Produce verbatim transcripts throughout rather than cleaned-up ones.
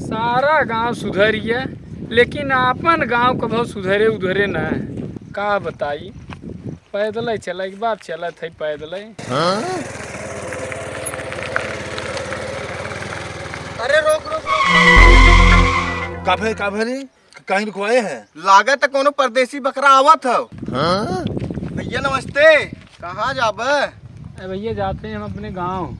सारा गांव सुधर गया, लेकिन आपन गांव कभो सुधरे उधरे ना है। का बताई, पैदल चला, एक बार चलत है पैदल। अरे रोक, रोक, रोक। का भे, का भे रे? कहीं रुकवाए है? लागत है कोनो परदेसी बकरा आवत हौ। हाँ? भैया नमस्ते। कहाँ जाबे? अरे भैया, जाते हैं हम अपने गाँव।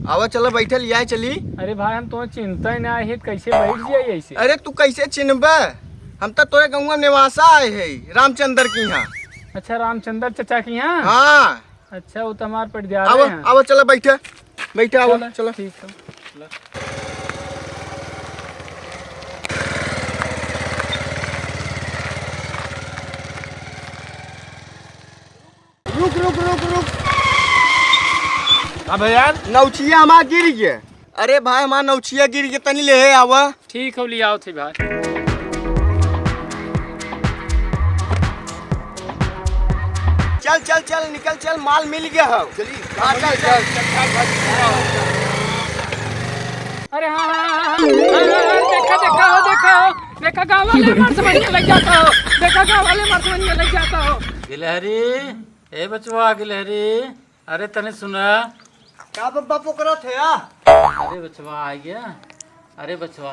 आवा, चला, बैठे, लियाए चली। अरे भाई, हम तो चिंता ही ना है, कैसे बैठ जाए ऐसे? अरे तू कैसे चिन्हबे? हम तो तोरे गौवा निवासा आए है, रामचंद्र की यहाँ। अच्छा, रामचंद्र चचा की यहाँ? हाँ। अच्छा, वो तो हमार पटियार आवा, है। आवा, चला, बैठे, बैठे, आवा, चला, चला। ठीक है। रुक, रुक, रुक, रुक। अबे यार। नौचिया हमार गिर गया। अरे भाई, हमार नौचिया गिर गया, तनी ले आवा। ठीक हो, ले आओ थे भाई। चल, चल, चल, निकल, चल, माल मिल गया हो। चलिए। हाँ, चल, चल, चल, चल, चल, चल। अरे हाँ, हाँ, हाँ, हाँ, हाँ, हाँ, हाँ, देखा, देखा हो, देखा हो, देखा, गाँव वाले हमार समनिया लग जाता हो, देखा, गाँव वाले हमार समनिया लग जाता हो। गिलहरी, ए बचवा गिलहरी, अरे तने सुना। का बब्बा पोकरत है या? अरे बचवा आ गया। अरे बचवा,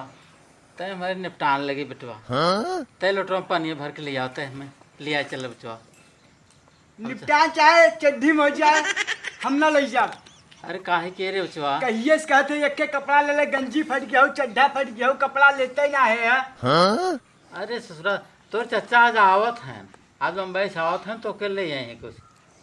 तय हमारे निपटान लगे बेटवा। हाँ? तय लोटवा में पानी भर के ले आओ, तय हमें ले आए चल बचवा। निपटान चाहे चड्ढी में हो जाए, हम ना ले जाब। अरे काहे के रे बचवा? कहिए से कहते एक के कपड़ा ले ले, गंजी फट गया हो, चड्ढा फट गया हो, कपड़ा लेते ही ना है यार। हाँ? अरे ससुरा, तोर चचा आज आवत हैं, आज बम्बई से आवत हैं, तो के ले आए हैं कुछ।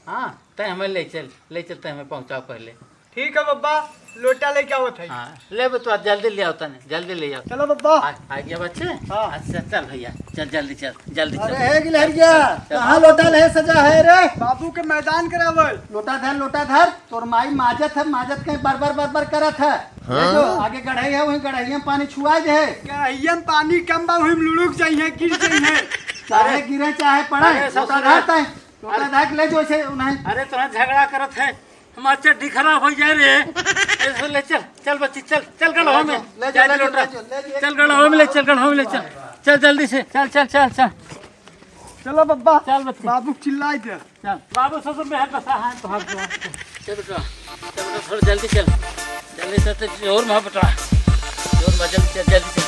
हाँ, तय हमें ले चल, ले चल, तय हमें पहुँचाओ पहले। ठीक है बब्बा, लोटा लेके आवत है। हाँ, ले बे, तू आज जल्दी ले आओ तने, जल्दी ले आओ। चलो बब्बा। आ, आ गया बच्चे? हाँ। अच्छा, चल भैया, चल जल्दी चल, जल्दी अरे चल। हे गिलहरिया, चल, चल। कहाँ लोटा ले सजा है रे? बाबू के मैदान करावल। लोटा धर, लोटा धर, तोर माई माजत है, माजत कहीं बर बर बर बर करत है। हाँ? ले जो, आगे गढ़ई है, वहीं गढ़इया में पानी छुआ दे। गढ़इया में पानी कम बा, वहीं लुढ़क जाइए, गिर जाइए। चाहे गिरे, चाहे पड़े, अरे लोटा ससुरा। धर तय। लोटा अरे। धर के ले जो इसे, नहीं। अरे, तोरा झगड़ा करत है, हमार चड्ढी खराब हो जाए रे। ऐसे ले चल, चल बच्ची, चल, चल गढ़वा में। ले जा, ले जा, ले जा, लोटा। ले जा, ले जा। चल गढ़वा में ले, चल गढ़वा में ले, चल। चल जल्दी से, चल, चल, चल, चल। चलो बब्बा, चल बच्ची। बाबू चिल्लाई दे। चल, बाबू ससुर में है, बसा है, तो हाथ दो। चल बेटा, चल बेटा, थोड़ा जल्दी चल, जल्दी चल, तो जोर में बेटा, जोर में जल्दी चल, जल्दी चल।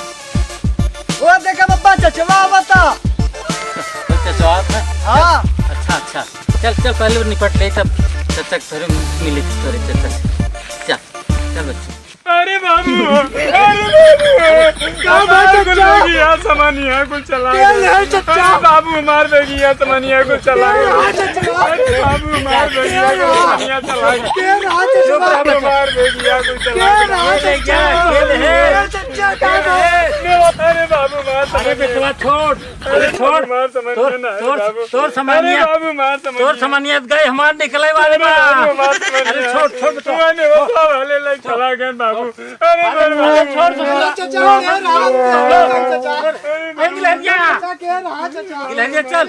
ओ देखा बब्बा, चचवा आवता। तो चचवा आवता? हाँ। अच्छा, अच्छा, चल, चल, पहले निपट ले, तब चचा के थोड़े मिले, थोड़े चचा से। चल, चल बच्ची। अरे बाबू, अरे बाबू, का बात हमार कुल चचा? बेगिया समनिया कुल चला के गए। है चचा? अरे बाबू, हमार बेगिया समनिया कुल चला के गए। चचा? अरे बाबू, हमार बेगिया कुल समनिया चला के गए। चुप रह बाबू, चचा। हमार बेगिया कुल चला के गए। चचा, का बात? अरे बाबू, हमार अरे समनिया। बेटवा छोड़। अरे अरे छोड़, हमार समझ तोर, में ना आए तोर, बाबू। तोर अरे समनिया, बाबू, हमार समझ तोर में। समनिया गए हमार निकले वाले अरे बा। बाबू, हमार समझ अरे में। छोड़, छोड़ बेटा। तू आने वो का वाले ले चला गए बाबू। अरे अरे बाबू। छोड़, छोड़, छोड़। चचा, ए राम, चचा। अरे गिलहरिया। चचा, के रहा, चचा। गिलहरिया, चल।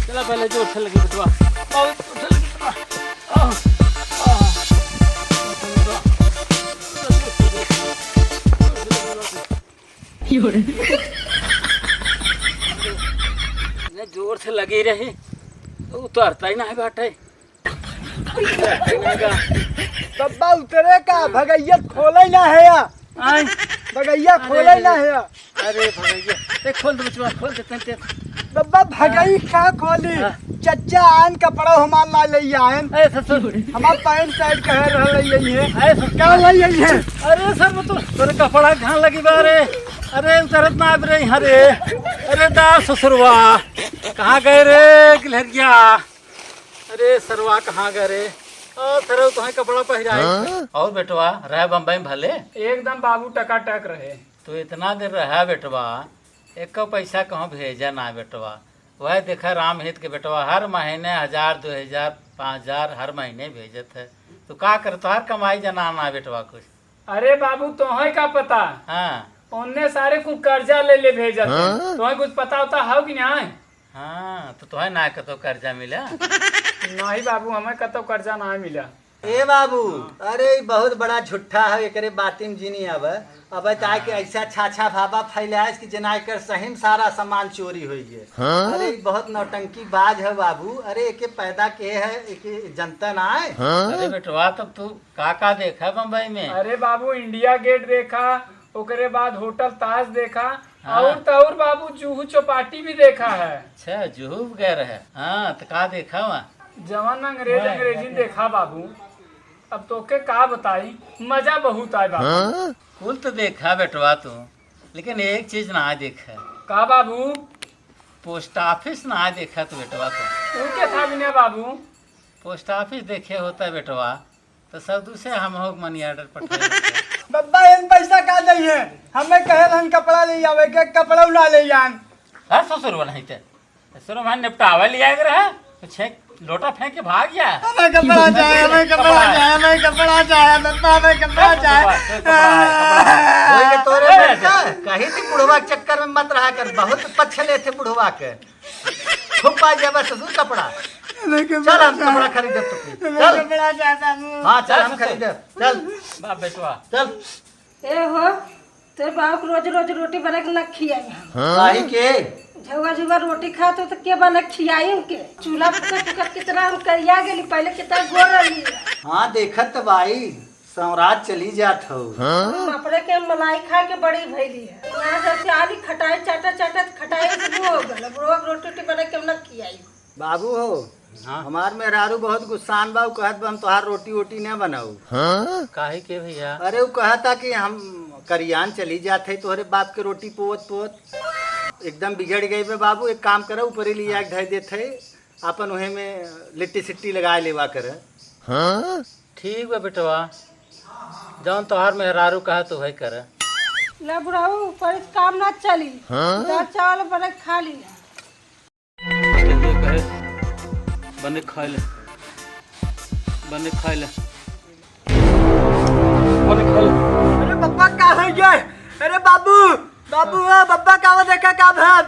चला पहले जोर से लगी बेटवा। बहुत जोर से लगी बेटवा। आह, आह। इतने जोर से लगी रही, उतरता ही ना है बाटे। बब्बा उतरे का, भगैया खोले ना है या। आय। भगैया अरे, खोले अरे, ना है या। अरे भगैया, ए, खोल दे बचवा, खोल दे तन ते। बब्बा भगई का खोली? हाँ। चच्चा आन कपड़ा हमार ला ले आयन। ए ससुर। हमार पैंट शर्ट कहे रहल यही है। ए ससुर। का ले यही है? अरे सर, वो तो तोरे कपड़ा कहाँ लगी बा रे? अरे उतरत ना अब रे यहाँ रे। अरे दा ससुरवा, कहाँ गए रे गिलहरिया? अरे सरवा कहाँ गए रे? ओ सरवा, तुम्हें कपड़ा पहिराए। हाँ? और बेटवा, रहे बम्बई में भले? एकदम बाबू टकाटक रहे। तू इतना दिन रहा बेटवा, एको पैसा कहूँ भेजा ना बेटवा। वह देखा रामहित के बेटवा हर महीने हजार, दो हजार, पाँच हजार हर महीने भेजत है। तो का कर, तोहार कमाई जना ना बेटवा कुछ। अरे बाबू, तोहे का पता? हाँ। ओन्ने सारे कुल कर्जा ले ले भेजत है। हाँ? तोहे कुछ पता होता हो कि नहीं? हाँ, तो तोहे ना कतो कर्जा मिला? नाहीं बाबू, हमें कतो कर्जा ना मिला। ए बाबू, अरे ई बहुत बड़ा झुट्ठा है, एकरे बाती में जिनी आवे। अबे ताकि ऐसा छाछा भाबा फैलाइस कि जना एकर सही में सारा सामान चोरी होई है। अरे ई बहुत नौटंकी बाज है बाबू। अरे एके पैदा के है, एके जनता ना है। अरे बेटवा, तब तू का का देखा बम्बई में? अरे बाबू, इंडिया गेट देखा, ओकरे बाद होटल ताज देखा, हाँ। और तो और बाबू, जुहू चौपाटी भी देखा है। अच्छा, जुहू गए रहे। हाँ, तो का देखा वहाँ? जवन अंग्रेज अंग्रेजी देखा बाबू, अब तोके का बताई, मजा बहुत आए बाबू। कुल तो देखा बेटवा तू, लेकिन एक चीज ना देखा। का बाबू? पोस्ट ऑफिस ना देखा तू बेटवा तू। तू के था बिना बाबू? पोस्ट ऑफिस देखे होता बेटवा, तो सब दूसरे हम हो मनी ऑर्डर पठाए होते। बब्बा, इन पैसा का दइहे? हमें कहे रहन कपड़ा ले आवे के, कपड़ा ना ले आन। हर ससुर नहीं ते। ससुर वहाँ निपटावे ले आए रहा, तो छह लोटा फेंक के भाग गया। हमें कपड़ा चाहे, हमें कपड़ा चाहे, हमें कपड़ा चाहे, बब्बा, हमें कपड़ा चाहे। कपड़ा है, कपड़ा है। वही तो रे ए, बेटा, कहीं थी बुढ़वा के चक्कर में मत रहा कर, बहुत पछले थे बुढ़वा के। खूब पाई जाबा ससुर कपड़ा। हमें कपड़ा चल, हम चाहे। कपड़ा खरीदब तो फिर। हमें चल। कपड़ा चाहे, बाबू। हाँ, चल, चल, हम ससुर। खरीदब। चल। बाप बेटवा। चल। ए हो, ते बाप रोज रोज रोटी बना के न खियाई हम। काहे के? झुआ झुआ रोटी खात हो तो के बना के खियाई उनके? चूल्हा फुकत फुकत कितना हम करिया गेली, पहले कितना गोर रहली। हाँ, देखत तो बाई, सौराज चली जात हो। हम अपने के मलाई खा के बड़ी भइली है। यहाँ जब से आली खटाई चाटा चाटा खटाई शुरू हो गल। अब रोज रोटी रोटी बना के हम न खियाई। बाबू हो, हाँ। हमार मेहरारू बहुत गुस्सान बा, उ कहत बा हम तोहार रोटी वोटी न बनाऊ। काहे के भैया? अरे उ कहता कि हम करियान चली जात है तोहरे बाप के रोटी पोवत पोवत। एकदम बिगड़ गई बे बाबू, एक काम करो, ऊपरे लिया के धर देत है, अपन उहे में लिट्टी सिट्टी लगा लेवा कर। ठीक बा बेटवा, जौन तोहार मेहरारू कहा तो वही कर। ले बुढ़ऊ, पर इस काम ना चली। हाँ? जा चावल बने खा लिया। कहिए कहे, बने खाए ले, बने खाए ले, बने खाए ले। अरे बब्बा, का हो गया? अरे बाबू, बाबू, ओ बब्बा, का वो देखा, का भाब?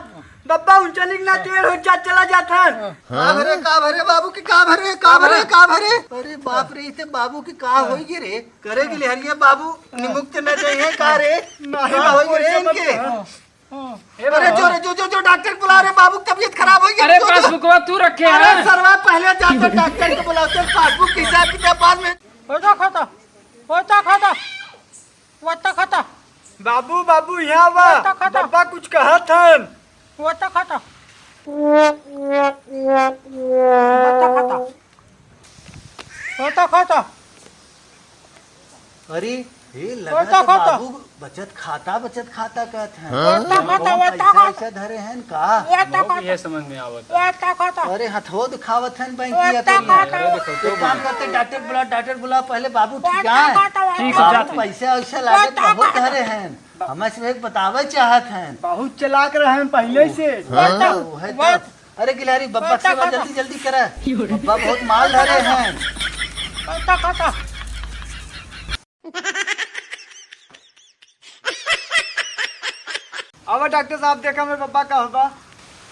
बब्बा, उनचलिक ना तेल हो जा, चला जात हन। का भरे, का भरे बाबू के, का भरे, का भरे, का भरे? अरे बाप रे, इते बाबू के का होई गे रे? करे के लिए हरिये बाबू, निमुक्त न जाइए का रे? नहीं का होई गे रे इनके? अरे जो रे, जो, जो, जो डॉक्टर बुला रे, बाबू की तबीयत खराब हो गई। अरे जो, जो। पासबुकवा तू रखे अरे है। सरवा, पहले जा तो डॉक्टर को बुलाओ, तो पासबुक के हिसाब किताब बाद में। होता खाता, होता खाता, होता खाता। बाबू, बाबू, यहाँ बा। होता खाता। डब्बा कुछ कहत हन। होता खाता। होता खाता। होता खाता। अरे, हे लगा होता तो खाता। बाबू बचत खाता, बचत खाता कहत हैं। होता खाता, कौन होता पैसा खाता। वैसा धरे हैं का? होता बाबू खाता। ये समझ में आवत है। होता खाता। अरे, हथवा दिखावत हैं बैंक की होता खाता। अरे, देखो, एक काम करते, डॉक्टर बुला, डॉक्टर बुला, पहले बाबू होता ठीक है। खाता, होता ठीक है, बाबू जाते हैं। पैसा वैसा लागत होता बहुत खाता। धरे हैं। हमें से एक बतावे चाहत हैं। बहुत चालाक रहे हैं पहले से। हाँ, वो है तो। अरे गिलहरी, बब्बा के सेवा जल्दी, जल्दी करे। बब्बा बहुत माल धरे हैं। अब डॉक्टर साहब, देखा मैं बब्बा का होगा।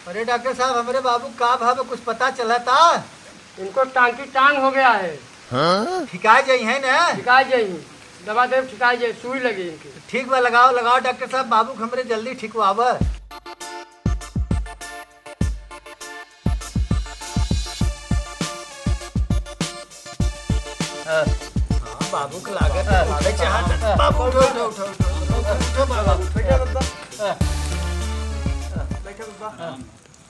अरे डॉक्टर साहब, हमरे बाबू का भावे, कुछ पता चला था? इनको टांकी टांग हो गया है। हाँ? ठिका जाई है ना? ठिका जाई, दवा दे, ठिका जाई, सुई लगी इनकी। ठीक बा, लगाओ, लगाओ डॉक्टर साहब, बाबू के हमरे जल्दी ठिकवावा। हाँ, बाबू के लागत है, उठे चाहत है। बाबू, उठो, उठो, उठो, उठो, उठो, उठो, बाबू, उठो। बैठा बाबा। बैठा बाबा।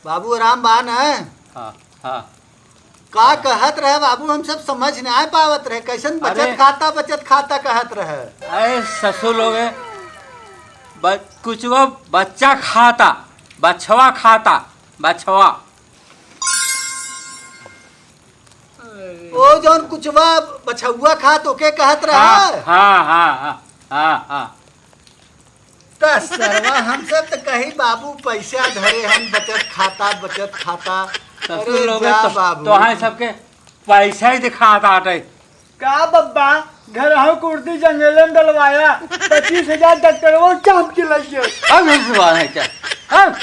बाबू, आराम बा न? हाँ, हाँ। का कहत रहे बाबू, हम सब समझ नाहीं पावत रहे, कैसन बचत अरे। खाता, बचत खाता कहत रहे? अरे ससुर लोग, ब-, कुचवा बच्चा खाता, बछवा खाता, बछवा। ओ जौन कुचवा बछउआ खात ओके कहत रहा? हाँ, हाँ, हाँ, हाँ, हाँ, हाँ। त सरवा हम सब त कही बाबू पैसा धरे हन बचत खाता, बचत खाता। ससुर अरे लोग जा तो, बाबू। तोहार सबके पैसा ही दिखात आटे। का बब्बा, घरहू कुर्सी जंगले में डलवाया, पच्चीस हजार डॉक्टरवा चाप के लइगे। अब हम सुबह है क्या? हाँ?